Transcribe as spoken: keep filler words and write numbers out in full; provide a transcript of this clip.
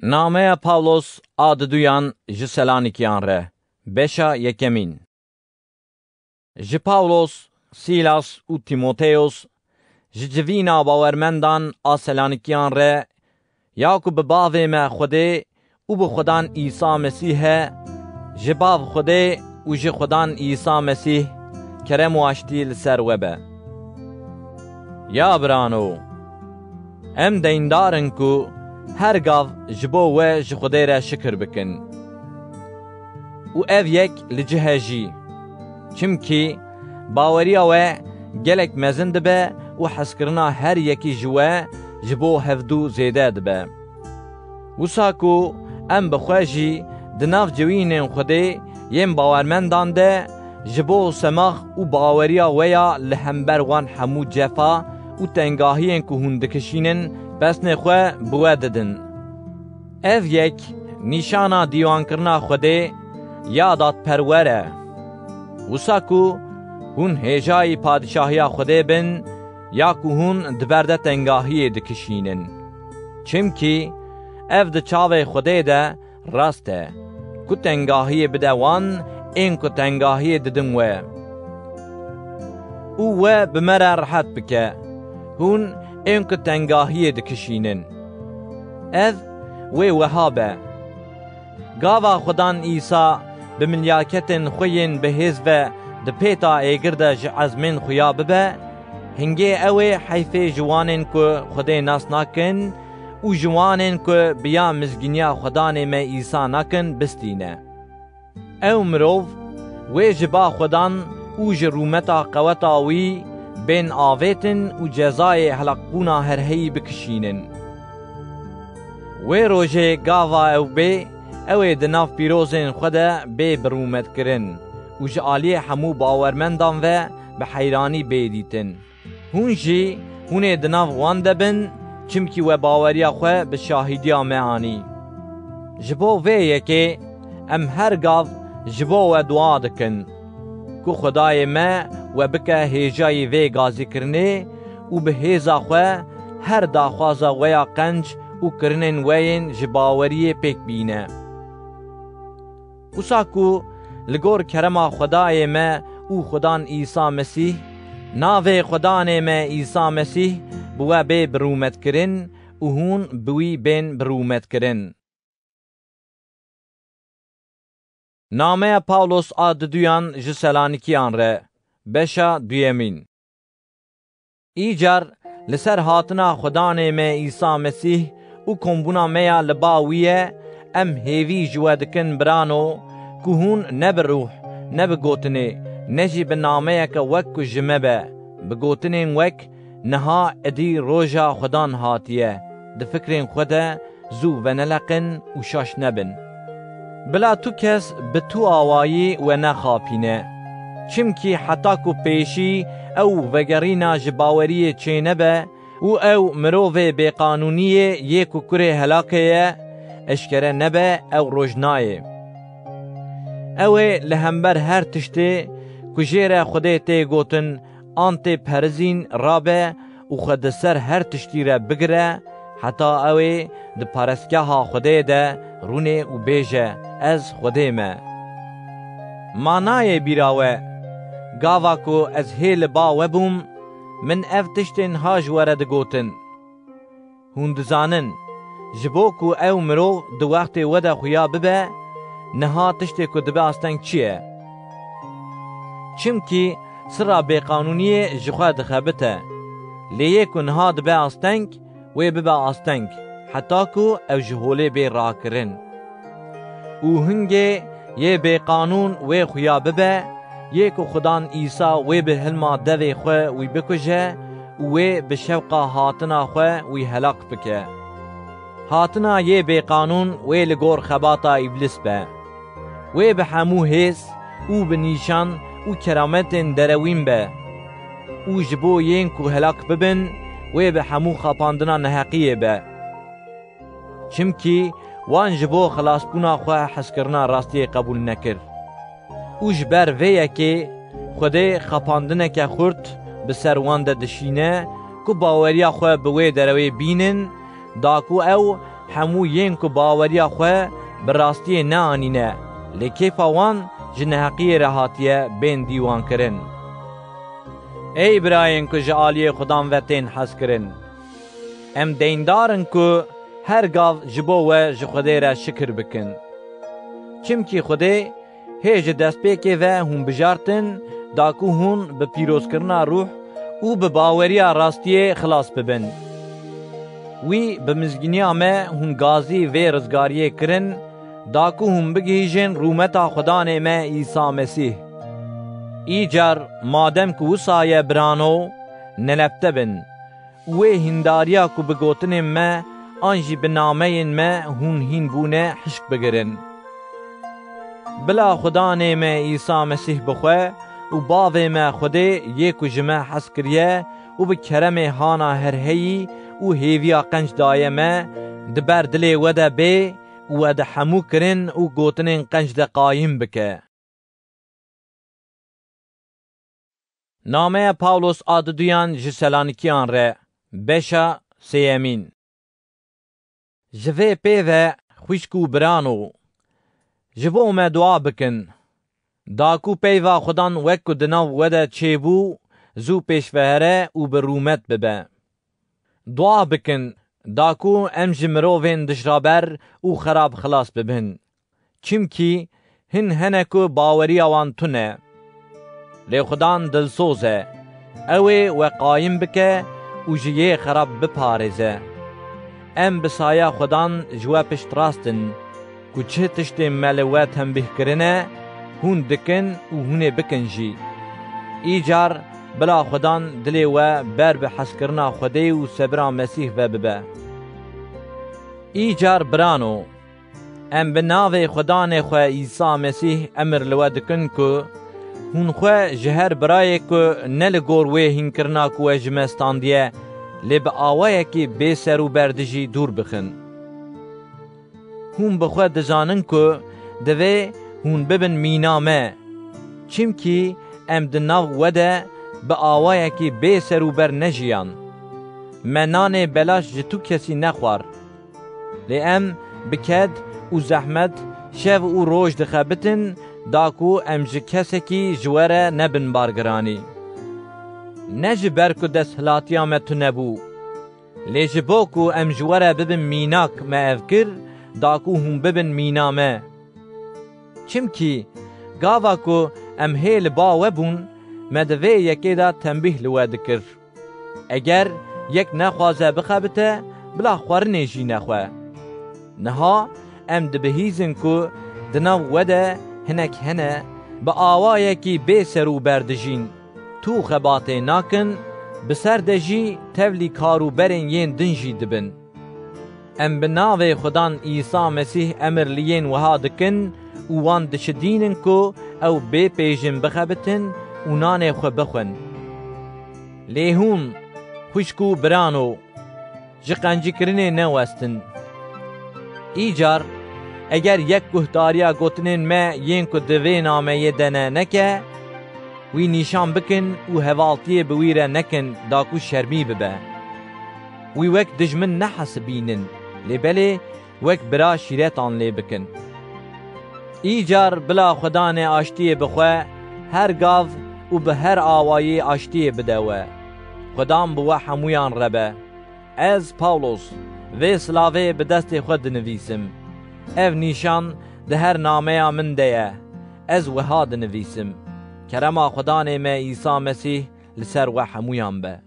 Nameya Pawlos a diduyan ji Selanikiyan re, beşa yekemîn. Ji Pawlos, Sîlas û Tîmoteyos, ji civîna bawermendan a Selanikiyan re, ya ku bi Bavê me Xwedê û bi Xudan Îsa Mesîh e, ji Bav Xwedê û ji Xudan Îsa Mesîh kerem û aştî li ser we be. Ya birano, em deyndar in ku her gav ji bo we ji Xwedê re şikir bikin. Û ev yek li cih e jî. Çimkî baweriya we gelek mezin dibe û hezkirina her yekî ji we ji bo hevdû zêde dibe. Wisa ku em bi xwe jî di nav civînên Xwedê yên bawermendan de ji bo semax û baweriya we ya li hember wan hemû cefa û tengahiyên ku hûn dikişînin, pesnê xwe bi we didin. Ev yek nîşana dîwankirina Xwedê ya dadperwer e. Wisa ku hûn hêjayî padîşahiya Xwedê bin, ya ku hûn di ber de tengahiyê dikişînin. Çimkî ev di çavê Xwedê de rast e, ku tengahiyê bide wan ên ku tengahiyê didin we. Û we bi me re rehet bike, hûn ên ku tengahiyê dikişînin. Ev wê wiha be. Gava Xudan Îsa bi milyaketên xwe yên bi hêz ve di pêta êgir de ji ezmên xuya bibe, hingê ew ê heyfê ji wanên ku Xwedê nas nakin û ji wanên ku bi ya mizgîniya Xudanê me Îsa nakin bistîne. Ew mirov wê ji ba Xudan û ji rûmeta qeweta wî bên avêtin û cezayê helakbûna herheyî bikişînin. Wê rojê gava ew bê, ew ê di nav pîrozên xwe de bê birûmetkirin û ji aliyê hemû bawermendan ve bi heyranî bê dîtin. Hûn jî hûn ê di nav wan de bin, çimkî we baweriya xwe bi şahîdiya me anî. Ji bo vê yekê em her gav ji bo we dua dikin, ku Xwedayê me we bike hêjayî vê gazîkirinê û bi hêza xwe her daxwaza we ya qenc û kirinên we yên ji baweriyê pêk bîne. Wisa ku li gor kerema Xwedayê me û Xudan Îsa Mesîh, navê Xudanê me Îsa Mesîh bi we bê birûmetkirin û hûn bi wî bên birûmetkirin. Nameya Pawlos a diduyan ji Selanikiyan re, beşa duyemîn. Îcar li ser hatina Xudanê me Îsa Mesîh û kombûna me ya li ba wî ye, em hêvî ji we dikin birano, ku hûn ne bi rûh, ne bi gotinê, ne jî bi nameyeke wek ku ji me be, bi gotinên wek niha, idî roja Xudan hatiye, di fikrên xwe de zû veneleqin û şaş nebin. Bila tu kes bi tu awayî we nexapîne. Çimkî heta ku pêşî ew vegerîna ji baweriyê çênebe û ew mirovê bêqanûniyê yê ku kurê helakê ye, eşkere nebe, ew roj nayê. Ew ê li hember her tiştê ku jê re Xwedê tê gotin an tê perizîn rabe û xwe di ser her tiştî re bigire, heta ew ê di parestgeha Xwedê de rûnê û bêje, Ez Xwedê me. Ma nayê bîra we, gava ku ez hê li ba we bûm, min ev tiştên ha ji we re digotin. Hûn dizanin, ji bo ku ew mirov di wextê we de xuya bibe, niha tiştê ku dibe asteng çi ye? Çimkî sira bêqanûniyê ji xwe dixebite. Lê yê ku niha dibe asteng, wê bibe asteng, heta ku ew ji holê bê rakirin. Û hingê yê bêqanûn wê xuya bibe, yê ku Xudan Îsa wê bi hilma devê xwe wî bikuje û wê bi şewqa hatina xwe wî helak bike. Hatina yê bêqanûn wê li gor xebata Îblîs be. Wê bi hemû hêz û bi nîşan û kerametên derewîn be û ji bo yên ku helak bibin, wê bi hemû xapandina neheqiyê be. Çimkî wan ji bo xilasbûna xwe hezkirina rastiyê qebûl nekir. Û ji ber vê yekê Xwedê xapandineke xurt bi ser wan de dişîne, ku baweriya xwe bi wê derewê bînin, da ku ew hemû yên ku baweriya xwe bi rastiyê neanîne, lê kêfa wan ji neheqiyê re hatiye bên dîwankirin. Ey birayên ku ji aliyê Xudan ve tên hezkirin, em deyndar in ku her gav ji bo we ji Xwedê re şikir bikin. Çimkî Xwedê hê ji destpêkê ve hûn bijartin, da ku hûn bi pîrozkirina Ruh û bi baweriya rastiyê xilas bibin. Wî bi mizgîniya me hûn gazî vê rizgariyê kirin, da ku hûn bigihîjin rûmeta Xudanê me Îsa Mesîh. Îcar, madem ku wisa ye birano, nelebte bin. Wê hîndariya ku bi gotinên me an jî bi nameyên me hûn hîn bûne hişk bigirin. Bila Xudanê me Îsa Mesîh bi xwe û Bavê me Xwedê yê ku ji me hez kiriye û bi keremê hana herheyî û hêviya qenc daye me, di ber dilê we de bê û we di hemû kirin û gotinên qenc de qayîm bike. Nameya Pawlos a diduyan ji Selanikiyan re, beşa sêyemîn. Ji vê pê ve xwişk û birano, ji bo me dua bikin, da ku peyva Xudan wek ku di nav we de çêbû, zû pêş ve here û bi rûmet bibe. Dua bikin, da ku em ji mirovên dijraber û xerab xilas bibin. Çimkî hin hene ku baweriya wan tune. Lê Xudan dilsoz e. Ew ê we qayîm bike û ji yê xerab biparêze. Em bi saya Xudan ji we piştrast in, ku çi tiştên me li we tembîh kirine, hûn dikin û hûn ê bikin jî. Îcar bila Xudan dilê we ber bi hezkirina Xwedê û sebira Mesîh ve bibe. Îcar birano, em bi navê Xudanê xwe Îsa Mesîh emir li we dikin ku hûn xwe ji her birayê ku ne li gor wê hînkirina ku we ji me standiye, lê bi awayekî bê ser û ber dijî dûr bixin. Hûn bi xwe dizanin ku divê hûn bibin mîna me. Çimkî em di nav we de bi awayekî bê ser û ber nejiyan. Me nanê belaş ji tu kesî nexwar. Lê em bi ked û zehmet şev û roj dixebitin, da ku em ji kesekî ji we re nebin bargiranî. Ne ji ber ku desthilatiya me tune bû, lê ji bo ku em ji we re bibin mînak me ev kir, da ku hûn bibin mîna me. Çimkî gava ku em hê li ba we bûn, me di vê yekê de tembîh li we dikir. Eger yek nexwaze bixebite, bila xwarinê jî nexwe. Niha em dibihîzin ku di nav we de hinek hene, bi awayekî bê ser û ber dijîn, tu xebatê nakin, bi ser de jî tevlî kar û berên yên din jî dibin. Em bi navê Xudan Îsa Mesîh emir li yên wiha dikin û wan dişidînin ku ew bê pêjin bixebitin û nanê xwe bixwin. Lê hûn, xwişk û birano, ji qencîkirinê newestin. Îcar, eger yek guhdariya gotinên me yên ku di vê nameyê de ne neke, wî nîşan bikin û hevaltiyê bi wî re nekin, da ku şermî bibe. Wî wek dijmin nehesibînin, lê belê wek bira şîretan lê bikin. Îcar bila Xudanê aştiyê bi xwe her gav û bi her awayî aştiyê bide we. Xudan bi we hemûyan re be. Ez, Pawlos, vê silavê bi destê xwe dinivîsim. Ev nîşan di her nameya min de ye. Ez wiha dinivîsim: Kerema Xudanê me Îsa Mesîh li ser we hemûyan be.